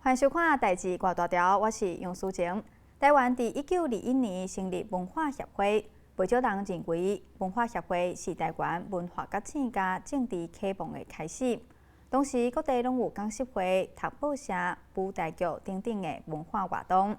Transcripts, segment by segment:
歡迎收看《代誌偌大條》，我是楊淑靜。台灣佇1921年成立文化協會，袂少人認為文化協會是台灣文化覺醒佮政治啟蒙的開始。當時各地攏有講習會、讀報社、舞台劇等等的文化活動。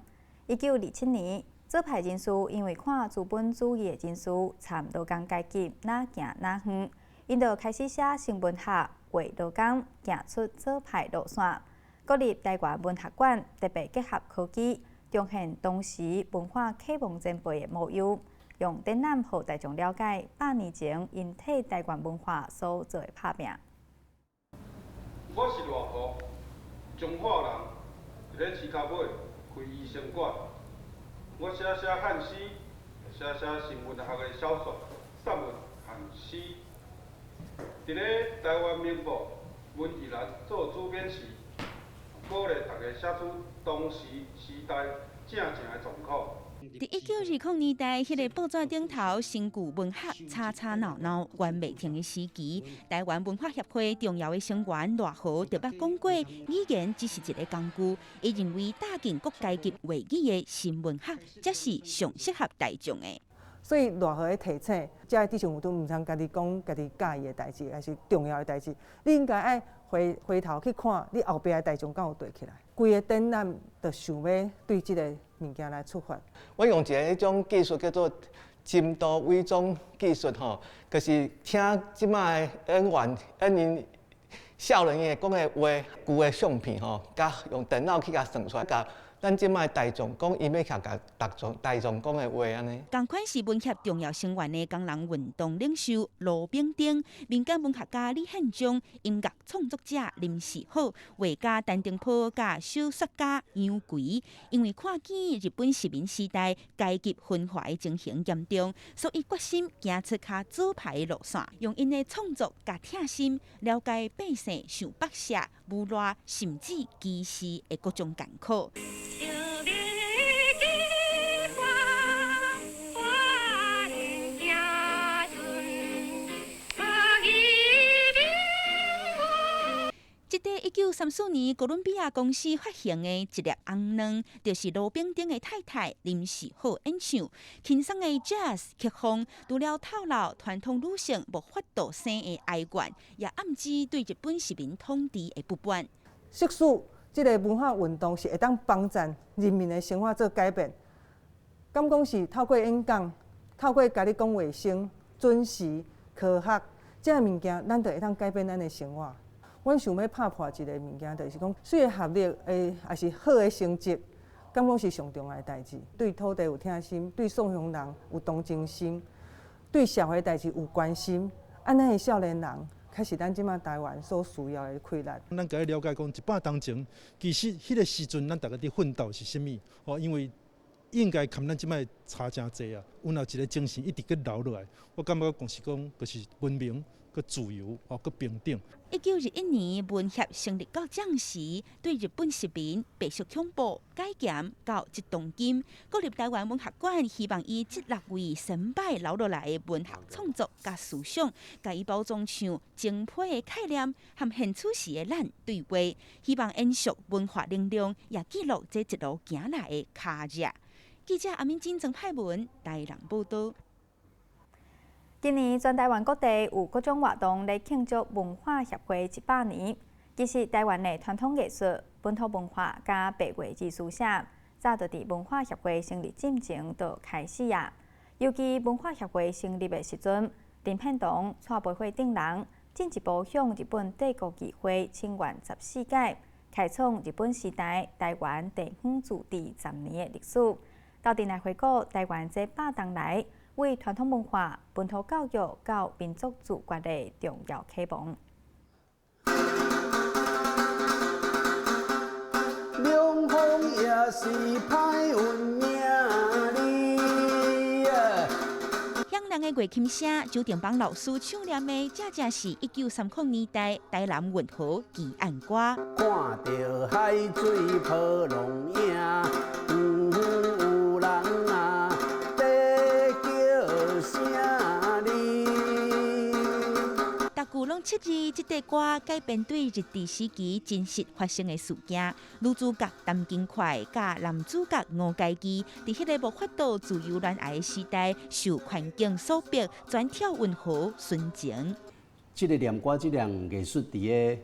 1927年，左派人士因為看資本主義的人士參勞工階級若行若遠，𪜶就開始寫新文學、畫勞工，行出左派路線。國立台灣文學館特別結合科技，重現當時文化啟蒙前輩的模樣，用展覽予大眾了解百年前𪜶替台灣文化所做的拍拼。我是賴和，彰化人，佇咧市跤尾開醫生館。我寫寫漢詩，寫寫新文學的小說、散文和詩。佇咧台灣民報文藝欄做主編時，鼓勵大家寫出當時時代正正的狀況。佇1920年代，彼个報紙頂頭新舊文學吵吵鬧鬧、懸袂停的時期，台灣文化協會重要的成員賴和就捌講過，語言只是一个工具。伊認為搭建各階級話語的新文學，才是上適合大眾的。所以賴和咧提醒，遮的知識分子毋通家己講家己佮意的代誌，抑是重要的代誌。你應該愛回回頭去看，你後壁的大眾敢有綴起來。規个展覽就想欲對這个物件來出發。我用一个彼種技術叫做深度偽裝技術吼，就是聽這擺的演員演員少年的講的話，舊的相片吼，佮用電腦去共算出來，共咱這擺大眾講，伊欲共大眾大眾講的話按呢。仝款是文協重要成員的工人運動領袖盧炳丁、民間文學家李獻忠、音樂創作者林世好、畫家陳澄波佮小說家楊葵，因為看見日本殖民時代階級分化的情形嚴重，所以決心行出較左派的路線，用𪜶的創作佮疼心了解百姓受剝削、無賴甚至歧視的各種艱苦。想你計劃還行順，無疑這塊1934年哥倫比亞公司發行的一粒紅卵，就是盧炳丁的太太林世好演唱，輕鬆的 Jazz 曲風，除了透露傳統女性無法度生的哀怨，也暗指對日本殖民統治的不滿。即使這个文化運動是會當幫助人民的生活做改變，敢講是透過演講，透過共你講衛生、準時、科學，這个物件，咱就會當改變咱的生活。阮想欲拍破一个物件，就是講，雖然學歷的抑是好的成績，敢講是上重要的代誌。對土地有疼心，對故鄉人有同情心，對社會代誌有關心，按呢的少年人，才是咱這馬台灣所需要的氣力。咱共伊了解講，100冬前，其實彼个時陣，咱逐家佇奮鬥是啥物？吼，因為應該含咱這擺差誠濟啊。阮有一个精神一直閣留落來，我感覺講是講，就是文明、閣自由、吼，閣平等。1921年文協成立到這時，對日本殖民、白色恐怖、解嚴到一銅金，國立台灣文學館希望以這六位先輩留落來的文學創作佮思想，共伊包裝像精闢的概念和現此時的咱對話，希望延續文化能量，也記錄這一路行來的跤跡。記者阿敏金、曾派文台南報導。今年全台灣各地有各種活動來慶祝文化協會100年。其實台灣的傳統藝術、本土文化佮白話字書寫，早就佇文化協會成立進前就開始啊。尤其文化協會成立的時陣，林獻堂、蔡培慧等人進一步向日本帝國議會請願十四屆，開創日本時代台灣地方自治10年的歷史。鬥陣來回顧台灣這百冬來，為傳統文化、本土教育到民族自決的重要啟蒙。涼風也是歹運命哩。響亮的月琴聲，周定邦老師唱念的，正正是1930年代台南運河奇案歌。看著海水波浪影，遠遠有人啊在叫聲你。逐句攏中七字這塊歌改編對日治時期真實發生的事件，女主角陳金快佮男主角吳佳琪，佇彼个無法度自由戀愛的時代，受環境所迫，轉跳運河殉情。這个念歌這項藝術，佇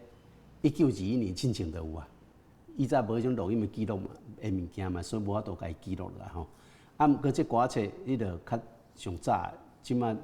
个1921年進前就有啊。以前無彼種錄音的記錄嘛，的物件嘛，所以無法度共伊記錄啦吼。啊，毋過這歌冊你著較上早，這馬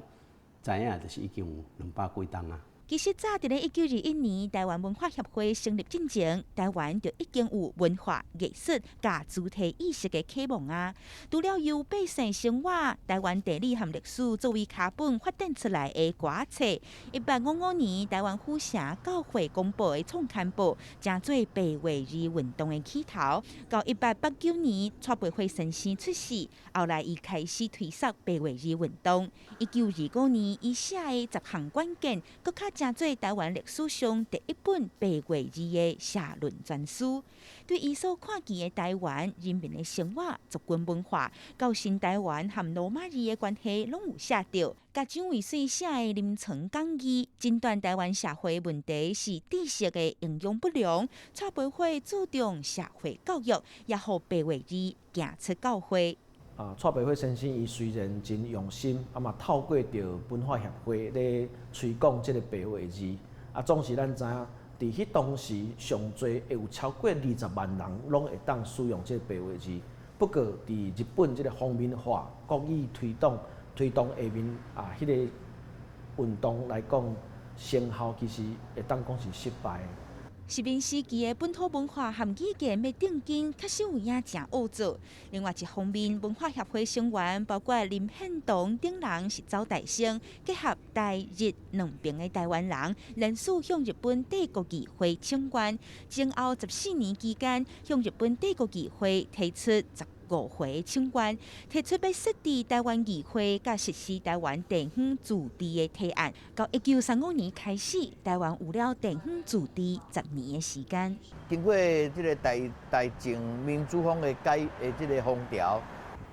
知影就是已經有兩百幾冬啊。其實早佇咧1921年，台灣文化協會成立進前，台灣就已經有文化藝術佮主體意識的啟蒙啊。除了由百姓生活、台灣地理和歷史作為腳本發展出來的歌冊，1855年台灣府城教會公報的創刊報，成做白話字運動的起頭。到1889年，蔡培火先生出世，後來伊開始推捒白話字運動。1925年，伊寫的十項管見，閣較成做台灣歷史上第一本白話字的社論專書，對伊所看見的台灣人民的生活、族群文化，到新台灣和羅馬字的關係，攏有寫著。佮蔣渭水寫的《臨床講義》，診斷台灣社會問題是知識的營養不良。蔡培火注重社會教育，也予白話字行出教會。啊，蔡培火先生伊雖然真用心，啊嘛透過著文化協會咧推廣這个白話字，啊，總是咱知影，佇彼當時上濟會有超過20萬人攏會當使用這个白話字。不過，佇日本這个皇民化國語推動下面啊，彼个運動來講，成效其實會當講是失敗的。殖民時期的本土文化和語言欲振興，確實有影誠烏做。另外一方面，文化協會成員包括林獻堂等人是走台生，結合台日兩邊的台灣人，連續向日本帝國議會請願，前後14年期間，向日本帝國議會提出15回請願，提出欲設置台灣議會佮實施台灣地方自治的提案。到1935年開始，台灣有了地方自治10年的時間。經過這个大大正民主風的改的這个風潮，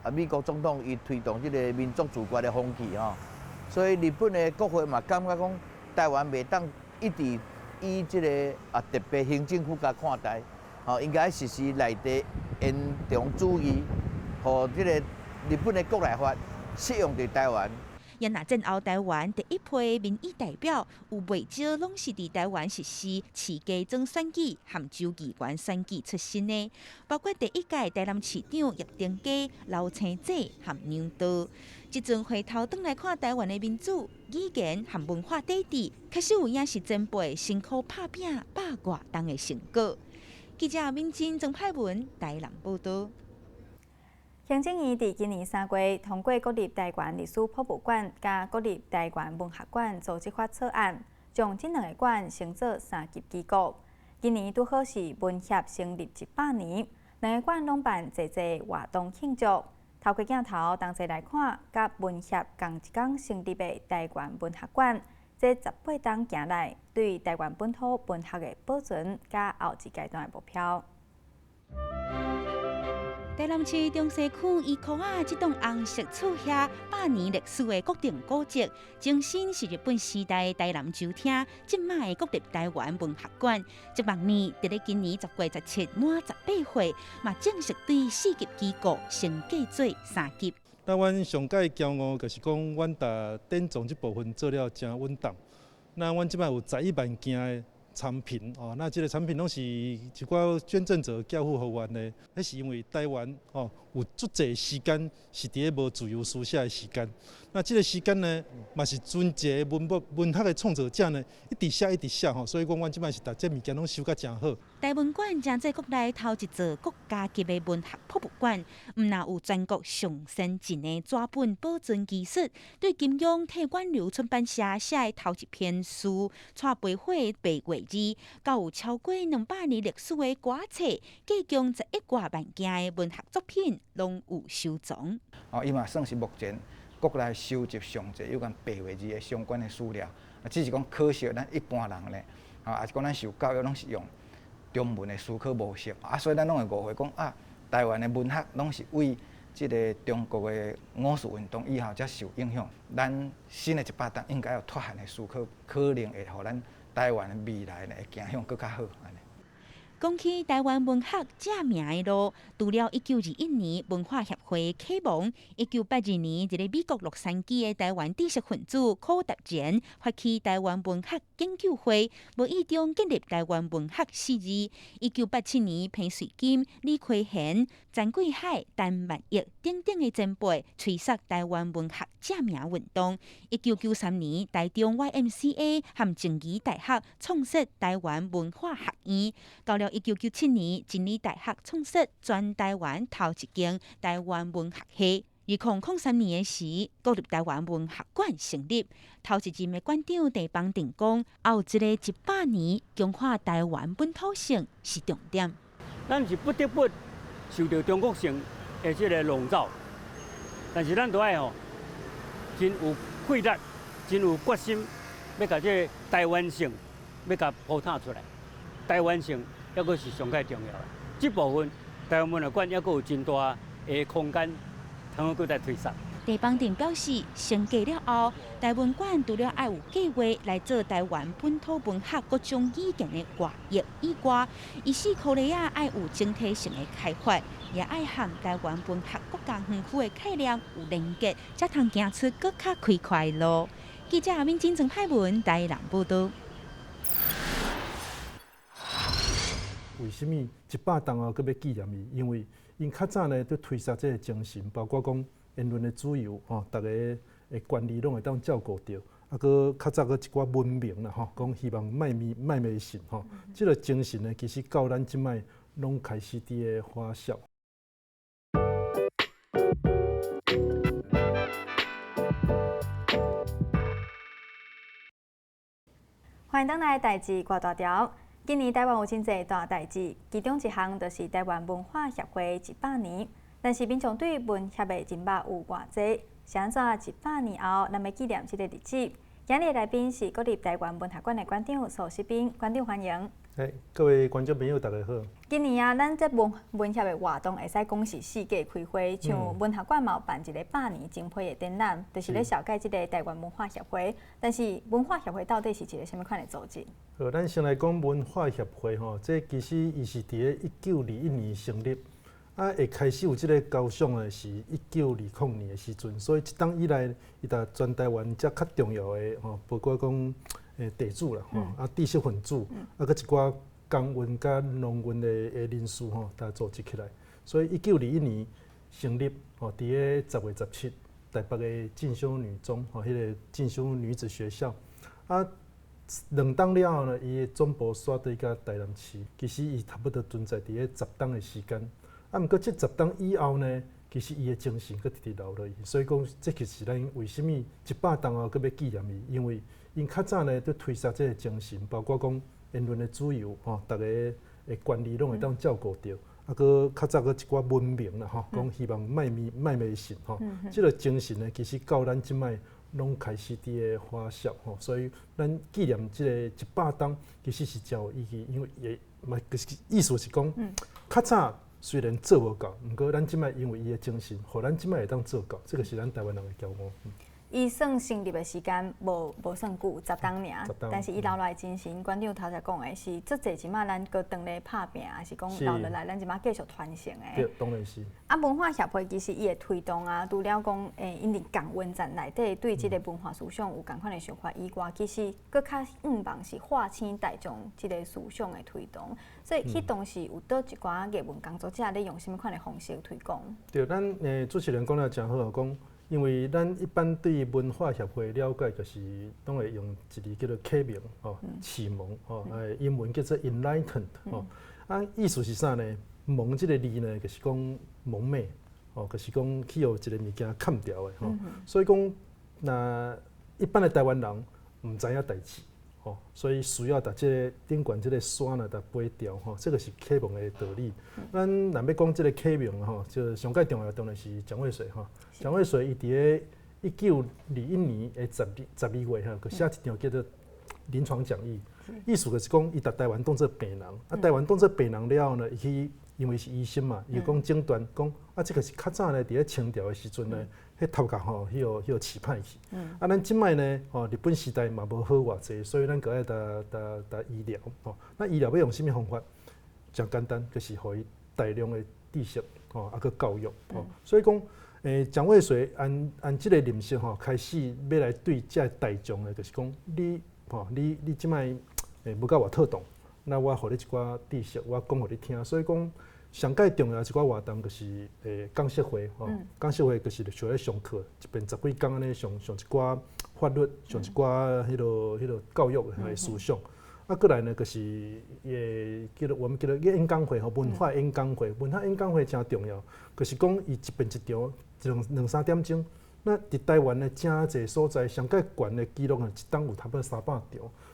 啊，美國總統伊推動這个民族自決的風氣吼，所以日本的國會嘛感覺講台灣袂當一直以這个啊特別行政區共看待，吼，應該實施內地延長主義，予這个日本的國內法適用佇台灣。也若戰後台灣第一批民意代表，有袂少攏是佇台灣實施市街長選舉和州議員選舉出身的，包括第一屆台南市長葉登嘉、劉清濟和楊道。這陣回頭轉來看台灣的民主、語言和文化底底，確實有影是前輩辛苦拍拚百外冬的成果。記者敏珍、曾派文台南報導。行政院佇今年3月通過國立台灣歷史博物館佮國立台灣文學館組織法草案，將這兩個館升做三級機構。今年拄好是文協成立100年，兩个館攏辦濟濟活動慶祝。透過鏡頭同齊來看，佮文協仝一工成立的台灣文學館，這18冬行來，對台灣本土文學的保存佮後一階段的目標。台南市中西區醫科仔這棟紅色厝遐百年歷史的國定古蹟，前身是日本時代台南州廳，這馬的國立台灣文學館。這萬年，佇咧今年10月17滿18歲，嘛正式對四級機構升格做三級。那阮上蓋驕傲就是講，阮佇典藏這部分做了誠穩當。那阮這擺有11萬件的產品哦，那這个產品攏是一寡捐贈者寄付予阮的。彼是因為台灣哦有足濟時間是佇咧無自由書寫的時間。那這个時間呢，嘛是真濟文學的創作者呢，一直寫一直寫吼，所以講阮這擺是逐這物件攏收甲誠好。台文館成做國內頭一座國家級的文學博物館，毋但有全國上先進的紙本保存技術，對金庸替遠流出版社寫的頭一篇書《蔡培火白話字》，佮有超過200年歷史的歌冊，計共11外萬件的文學作品，攏有收藏。哦，伊嘛算是目前國內收集上濟有關白話字的相關的資料。啊，只是講可惜，咱一般人咧，啊，抑是講咱受教育攏是用中文的思考模式，啊，所以咱攏會誤會講啊，台灣的文學攏是為這這个中國的五四運動以後才受影響。咱新的一百冬應該有脫限的思考，可能會予咱台灣的未來呢會走向閣較好。講起台灣文學正名的路，除了1921年文化協會啟蒙，1982年一个美國洛杉磯的台灣知識分子柯達仁發起台灣文學研究會，無意中建立台灣文學四字。1987年彭瑞金、李奎賢、陳貴海、陳萬益等等的前輩，催促台灣文學正名運動。1993年台中 YMCA 和靜宜大學創設台灣文化學院，到了1997年，真理大學創設全台灣頭一間台灣文學系。2003年的時，國立台灣文學館成立，頭一任的館長鄭邦定講，後一個一百年強化台灣本土性是重點。咱是不得不受著中國性的這个籠罩，但是咱都愛吼，真有氣力，真有決心，欲共這个台灣性，欲共鋪展出來。台灣性猶閣是上蓋重要的，這部分台灣文學館猶閣有真大的空間，通閣再推捒。鄭邦定表示，升格了後，台文館除了愛有計劃來做台灣本土文學各種語言的外譯以外，伊四箍犁仔愛有整體性的開發，也愛和台灣文學各家園區的概念有連結，才通行出閣較開闊的路。記者阿敏金鄭派文台南報導。為啥物一百冬後閣欲紀念伊？因為𪜶較早呢，佇推捒這个精神，包括講言論的自由，吼，逐个的權利攏會當照顧著。啊，閣較早閣一寡文明啦，吼，講希望莫迷莫迷信，吼，這个精神呢，其實到咱這擺攏開始佇咧發酵。歡迎轉來代誌掛大條。今年台灣有真濟大代誌，其中一項就是台灣文化協會一百年。但是民眾對文協的認捌有偌濟？是按怎一百年後，咱欲紀念這个日子？今日來賓是國立台灣文學館的館長蘇世斌，館長歡迎。欸，各位觀眾朋友，大家好。今年啊，咱這文文協的活動會使講是四季開花，像文學館嘛有辦一个百年精批的展覽，就是咧紹介這个台灣文化協會。但是文化協會到底是一个啥物款的組織？好，咱先來講文化協會吼，這其實伊是佇咧1921年成立，啊，會開始有這个構想的是1920年的時陣，所以這當以來，伊佇全台灣遮較重要的吼，包括講地主啦，吼，啊，知識分子，啊，閣一寡工運佮農運的人士吼，共組織起來。所以1921年成立，吼，佇咧10月17，台北的進修女中，吼，彼个進修女子學校。啊，兩冬了後呢，伊的總部徙佇佮台南市。其實伊差不多存在佇咧十冬的時間。啊，毋過這十冬以後呢，其實伊的精神閣直直留落去。所以講，這其實咱為啥物一百冬後閣欲紀念伊？因為𪜶較早呢，佇推捒這个精神，包括講言論的自由，吼，逐个的權利攏會當照顧著。啊，閣較早閣一寡文明啦，吼，講希望莫迷莫迷信，吼，這个精神呢，其實到咱這擺攏開始佇咧發酵，吼，所以咱紀念這個一百冬，其實是誠有意義，因為也嘛，就是意思是講，較早雖然做無到，毋過咱這擺因為伊的精神，予咱這擺會當做到，這個是咱台灣人的驕傲。伊算成立的時間無無算久，十冬爾，但是伊留落來精神，館長頭才講的是，足濟這馬咱閣當咧拍拚，抑是講留落來，咱這馬繼續傳承的。對，當然是。啊，文化協會其實伊會推動啊，除了講，𪜶佇共運站內底對這个文化思想有仝款的想法以外，其實閣較向望是劃清大眾這个思想的推動。所以，彼當時有佗一寡藝文工作者咧用啥物款的方式推廣？對，咱主持人講得誠好，講。因為咱一般對文化協會了解，就是攏會用一字叫做啟蒙，吼，啟蒙，吼，英文叫做 enlightened，吼，啊，意思是啥呢？蒙這个字呢，就是講蒙昧，吼，就是講去予一个物件崁牢的，吼，所以講，若一般的台灣人毋知影代誌，吼，所以需要共這个頂懸這个紗呢，共撥掉，吼，這個是啟蒙的道理。咱若欲講這个啟蒙吼，就上蓋重要當然是蔣渭水吼。蔣渭水伊佇咧1921年的12月吼，閣寫一張叫做《臨床講義》，意思就是講，伊共台灣當做病人，啊，台灣當做病人了後呢，伊去因為是醫生嘛，伊講診斷講啊，這個是較早呢，佇咧清朝的時陣呢，彼頭殼吼，彼個飼歹去。啊，咱這擺呢，吼，日本時代嘛無好偌濟，所以咱閣愛逐醫療吼。那醫療欲用啥物方法？誠簡單，就是予伊大量的知識吼，啊，閣教育吼。所以講，蔣渭水按按這個認識吼，開始欲來對這个大眾的，就是講你吼，你這擺無夠我妥當，那我予你一寡知識，我講予你聽。所以講，上蓋重要一寡活動就是講習會吼，講習會就是像咧上課，一遍十幾工按呢上上一寡法律，上一寡彼個教育的思想。啊，閣來呢，就是叫做我們叫做演講會吼，文化演講會，文化演講會誠重要，就是講伊一遍一場，兩兩三點鐘。那佇台灣的誠濟所在，上蓋懸的紀錄啊，一冬有差不多300場，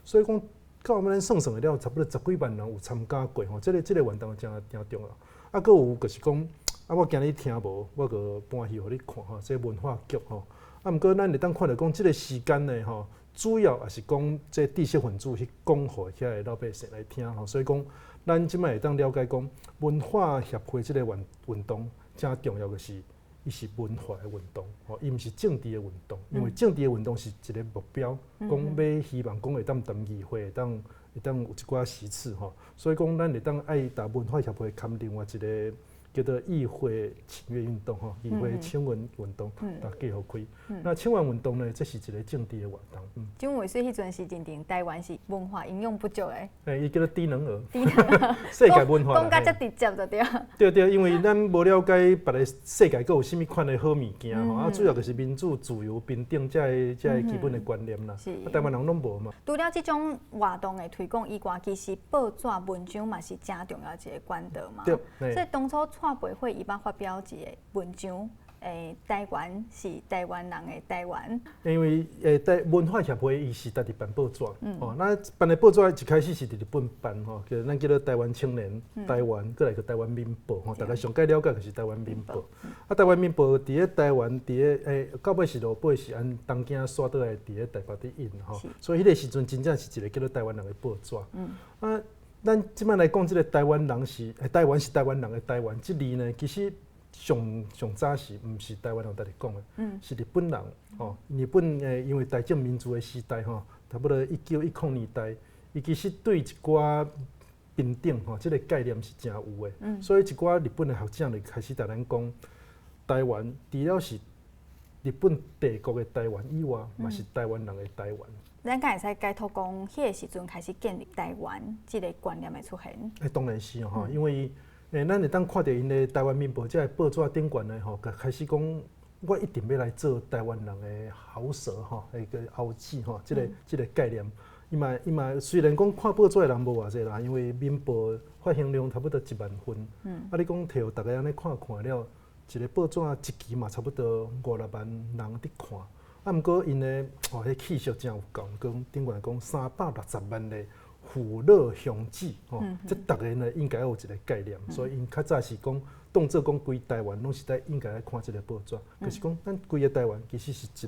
所以講到尾咱算算了，差不多十幾萬人有參加過吼。這個活動誠誠重要。啊，閣有就是講，啊，我今日聽無，我閣搬戲予你看吼，這文化局吼。啊，毋過咱會當看著講，這個時間呢吼，主要也是講這知識分子去講予遐个老百姓來聽吼，所以講咱這擺會當了解講文化協會這個運動誠重要的是，伊是文化的運動，吼，伊毋是政治的運動，因為政治的運動是一個目標，講欲希望講會當當議會，會當有一寡席次吼，所以講咱會當愛共文化協會含另外一個叫做議會請願運動吼，議會請願運動，共結合開。那請願運動呢，這是一個政治的活動。蔣渭水彼陣是認定台灣是文化營養不足的。欸，伊叫做低能兒。低能兒。世界文化。講甲遮直接就對。對對，因為咱無了解別个世界閣有啥物款的好物件吼，啊，主要就是民主、自由、平等這個基本的觀念啦。啊，台灣人攏無嘛。除了這種活動的推廣以外，其實報紙文章嘛是誠重要一個管道嘛。對。所以當初蔡培慧伊捌發表一個文章，台灣是台灣人的台灣。因為台文化協會伊是家己辦報紙，哦，那辦的報紙一開始是佇日本辦吼，叫咱叫做台灣青年、台灣，閣來個台灣民報吼，大家上蓋了解就是台灣民報。啊，台灣民報佇咧台灣，佇咧到尾是落尾是按東京徙倒來佇咧台北佇印吼，所以彼個時陣真正是一個叫做台灣人的報紙。啊，咱這擺來講，這個台灣人是台灣是台灣人的台灣，這字呢，其實上上早是毋是台灣人家己講的，是日本人吼。日本因為大正民主的時代吼，差不多1910年代，伊其實對一寡平等吼，這個概念是誠有的。所以一寡日本的學者就開始共咱講，台灣除了是日本帝國的台灣以外，嘛是台灣人的台灣。咱敢會使解託講，彼個時陣開始建立台灣這個觀念的出現？當然是吼，因為咱會當看著𪜶的台灣民報，這個報紙頂懸的吼，開始講，我一定欲來做台灣人的喉舌吼，彼個喉舌吼，這個概念。伊嘛雖然講看報紙的人無偌濟啦，因為民報發行量差不多1萬份，啊，你講摕予逐家按呢看看了，一個報紙一期嘛差不多五六萬人佇看。啊，毋過𪜶的吼，彼氣勢誠有夠，講頂懸講360萬的父老鄉子吼，這逐家呢應該有一個概念，所以𪜶較早是講當做講規台灣攏是在應該來看這個報紙，就是講咱規個台灣其實是一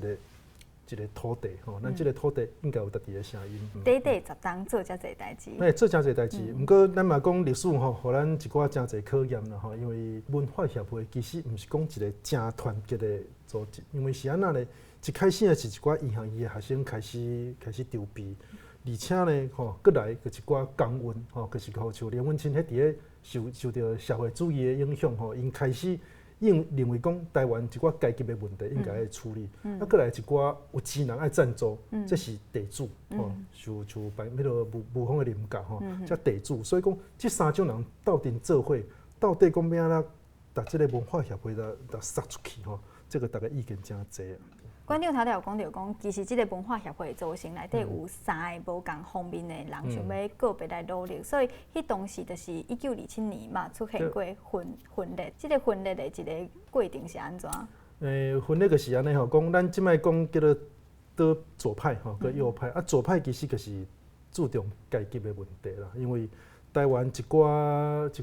個土地吼，咱這個土地應該有家己的聲音。短短十冬做遮濟代誌。欸，做誠濟代誌，毋過咱嘛講歷史吼，予咱一寡誠濟考驗啦吼，因為文化協會其實毋是講一個誠團結的組織，因為是按怎呢？一開始是一寡醫學院的學生開始籌備，而且呢，吼，閣來閣一寡工運，吼，就是好像連溫卿，彼佇咧受著社會主義的影響，吼，𪜶開始認為講台灣一寡階級的問題應該愛處理，啊，閣來一寡有錢人愛贊助，這是地主，吼，像像白彼個霧峰的林家，吼，這地主，所以講這三種人鬥陣做伙，到底講欲按怎共這個文化協會共殺出去，吼，這個逐家意見誠濟。館長頭拄有講著講，其實這個文化協會組成內底有三个無仝方面的人想欲個別來努力，所以彼當時就是1927年嘛出現過分裂，這個分裂的一個過程是按怎？分裂就是按呢吼，講咱這擺講叫做倒左派吼，佮右派，啊左派其實就是注重階級的問題啦，因為台灣一寡彼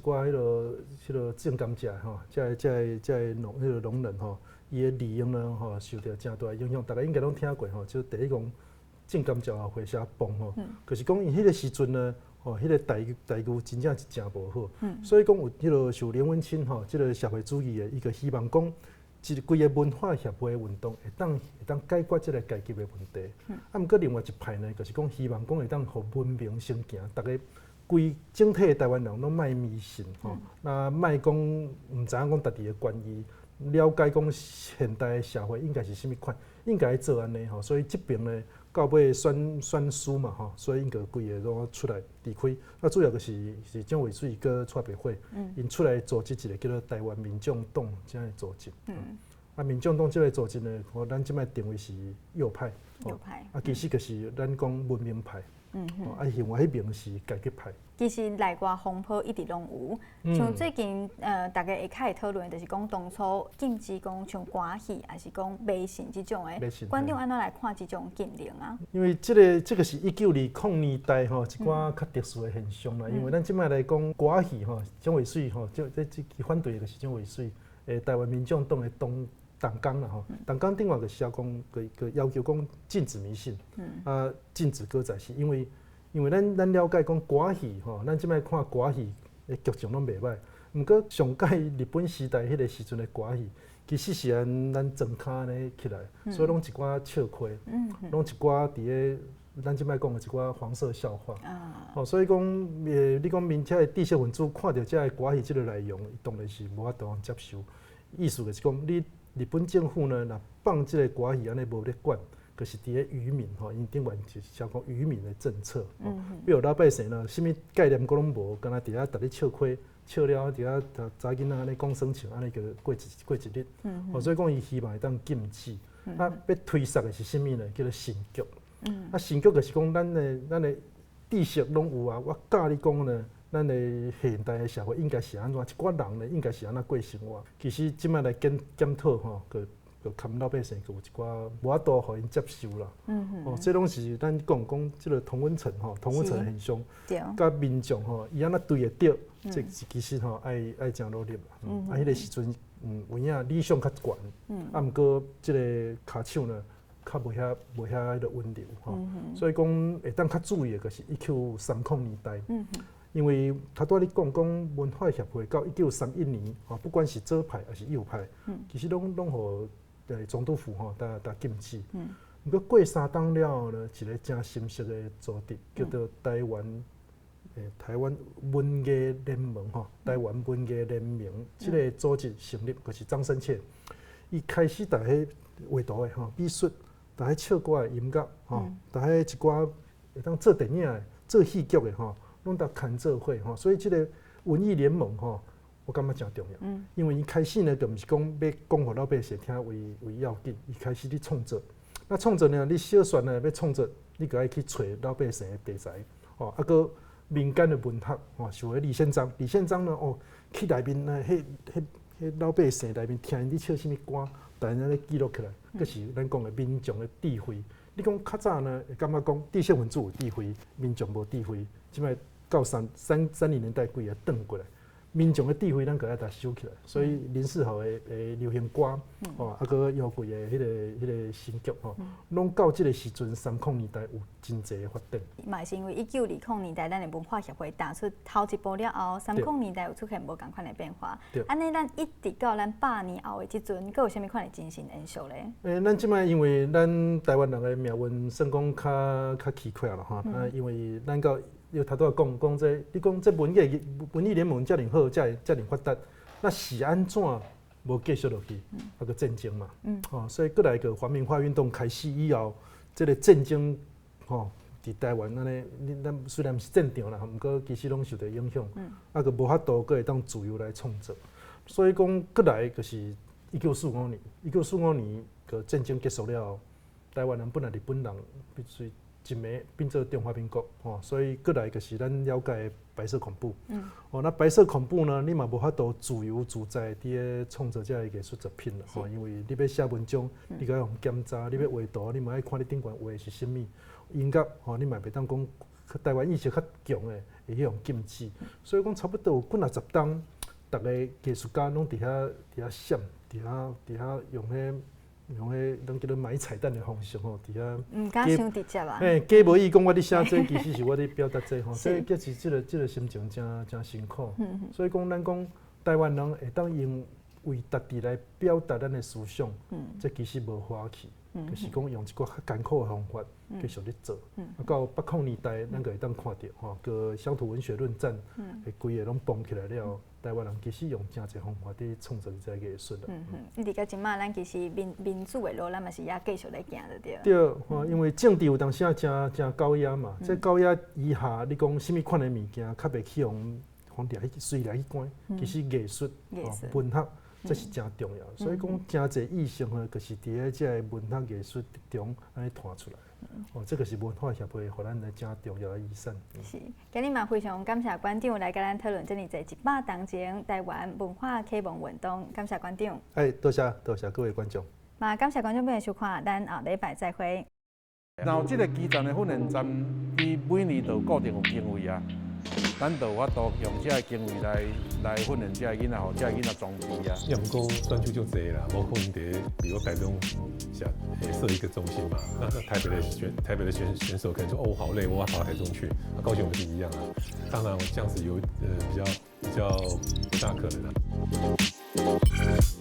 個種甘蔗吼，這個農彼個農人吼。伊的利益呢，吼，受著誠大的影響，逐家應該攏聽過吼，就第一講種甘蔗予火車碰吼，就是講𪜶彼個時陣呢，吼，彼個待遇真正是誠無好。所以講有彼個像連溫卿吼，這個社會主義的，伊就希望講，一規个文化協會運動會當解決這個階級的問題。啊，毋過另外一派呢，就是講希望講會當予文明先行，逐家規整體的台灣人攏莫迷信吼，那莫講毋知影講家己的權益，了解講現代的社會應該是啥物款，應該做按呢吼。所以這爿呢，到尾選輸嘛吼，所以𪜶就規个攏出來離開。啊，主要就是蔣渭水佮蔡培火，𪜶出來組織一個叫做台灣民眾黨這樣的組織。啊，民眾黨這個組織呢，咱這擺定位是右派。右派。啊，其實就是咱講文明派。啊，另外彼爿是階級派。其實內外風波一直攏有，像最近逐家會較會討論，就是講當初禁止講像歌戲，抑是講迷信這種的，館長按怎來看這種禁令啊？因為這個是1920年代吼一寡較特殊的現象啦。因為咱這擺來講歌戲吼，蔣渭水吼，這反對的就是蔣渭水，台灣民眾黨的黨綱啦吼，黨綱頂面就寫講，閣要求講禁止迷信，啊，禁止歌仔戲，因為咱了解講歌戲吼，咱這擺看歌戲的劇情攏袂䆀，毋過上蓋日本時代彼個時陣的歌戲，其實是按咱莊跤按呢起來，所以攏一寡笑詼，攏一寡佇咧咱這擺講的一寡黃色笑話。哦，所以講，你講民這的知識分子看著這个歌戲這个內容，伊當然是無法度接受。意思就是講，你日本政府呢，若放這个歌戲按呢無咧管，就是佇咧愚民吼，𪜶頂懸就是寫講愚民的政策。比如老百姓呢，啥物概念閣攏無，干焦佇遐逐日笑詼，笑了佇遐查某囡仔按呢講耍笑，按呢就過一日。哦，所以講伊希望會當禁止。啊，欲推捒的是啥物呢？叫做神劇。啊，神劇就是講咱的知識攏有啊，我教你講呢，咱的現代的社會應該是按怎，一寡人呢應該是按怎過生活。其實這擺來檢討吼，閣含老百姓閣有一寡無法度予𪜶接受啦。哦，這攏是咱講講這個同溫層吼，同溫層現象，佮民眾吼，伊按怎對會著，這是其實吼愛誠努力啦。啊，彼個時陣，有影理想較懸，啊，毋過這個跤手呢，較無遐彼个溫柔吼。所以講會當較注意的，就是1930年代。因為頭拄仔你講講文化協會到1931年，吼，不管是左派抑是右派，其實攏予總督府吼，逐禁止。毋過過3冬了後呢，一個誠新式的組織，叫做台灣文藝聯盟吼，台灣文藝聯盟這個組織成立，就是張深切，伊開始逐彼畫圖的吼，美術，逐彼唱歌的音樂吼，逐彼一寡會當做電影的、做戲劇的吼，攏逐牽做伙吼，所以這個文藝聯盟吼，我感覺誠重要。因為伊開始呢，就毋是講欲講予老百姓聽為要緊，伊開始咧創作。那創作呢，你小說呢欲創作，你閣愛去揣老百姓的題材，吼，啊，閣民間的文學，吼，像彼李憲章，李憲章呢，哦，去內面呢，彼老百姓內面聽𪜶咧唱啥物歌，逐家咧記錄起來，閣是咱講的民眾的智慧。你講較早呢，會感覺講知識分子有智慧，民眾無智慧，這擺到30年代規个轉過來，民眾的智慧咱閣愛共收起來，所以林世豪的流行歌，吼，啊，閣姚貴的彼個新劇吼，攏到這個時陣30年代有真濟的發展。嘛是因為1920年代，咱的文化協會踏出頭一步了後，30年代有出現無仝款的變化。按呢，咱一直到咱100年後的這陣，閣有啥物款的精神延續咧？咱這擺因為咱台灣人的命運算講較蹊蹺啦吼，啊，因為咱到又頭拄仔講講這，你講這文藝聯盟遮爾好，遮爾發達，那是按怎無繼續落去？啊，閣戰爭嘛，吼，所以閣來個皇民化運動開始以後，這個戰爭吼，佇台灣按呢，咱雖然毋是戰場啦，毋過其實攏受著影響，啊，閣無法度閣會當自由來創作，所以講閣來就是一九四五年，一九四五年個戰爭結束了後，台灣人本來日本人必須一暝變做中華民國，吼，所以閣來就是咱了解的白色恐怖。哦，那白色恐怖呢，你嘛無法度自由自在佇咧創作這个藝術作品啦，吼，因為你欲寫文章，你閣愛予檢查；你欲畫圖，你嘛愛看你頂懸畫的是啥物。音樂，吼，你嘛袂當講台灣意識較強的，會去予禁止。所以講差不多有幾若十冬，逐个藝術家攏佇遐閃，佇遐用彼用彼咱叫做買彩蛋的方式吼，佇遐。毋敢傷直接啊。嘿，假無意講我咧寫這個，其實是我咧表達這個吼，這這是這個心情誠誠辛苦。所以講，咱講台灣人會當用為家己來表達咱的思想，這其實無花氣，就是講用一個較艱苦的方法繼續咧做。啊，到八零年代，咱就會當看著吼，個鄉土文學論戰，規个攏蹦起來了。台灣人其實用誠濟方法佇創造這個藝術啦。嗯嗯，一直到這馬，咱其實民主的路，咱嘛是猶繼續咧行著對。對，吼，因為政治有當時啊，誠誠高壓嘛，這高壓以下，你講啥物款的物件，較袂去予予掠去隨掠去關。其實藝術、文學，這是誠重要。所以講，誠濟意識呢，就是佇咧這个文學藝術中按呢傳出來。哦，這個是文化協會予咱的誠重要的遺產。是，今日嘛非常感謝館長來佮咱討論這爾濟100冬前台灣文化啟蒙運動，感謝館長。哎，多謝多謝各位觀眾。嘛，感謝觀眾朋友收看，咱後禮拜再會。然後這個基層的訓練站，伊每年都固定有經費啊，咱就有法度用這个經費來訓練這个囡仔，予這个囡仔裝備啊。也毋過專區就濟啦，無可能佇比如台中想設一個中心嘛，那台北的選手可能說哦，我好累，我要跑到台中去。那高雄不是一樣啊？當然這樣子有比較不大可能啊。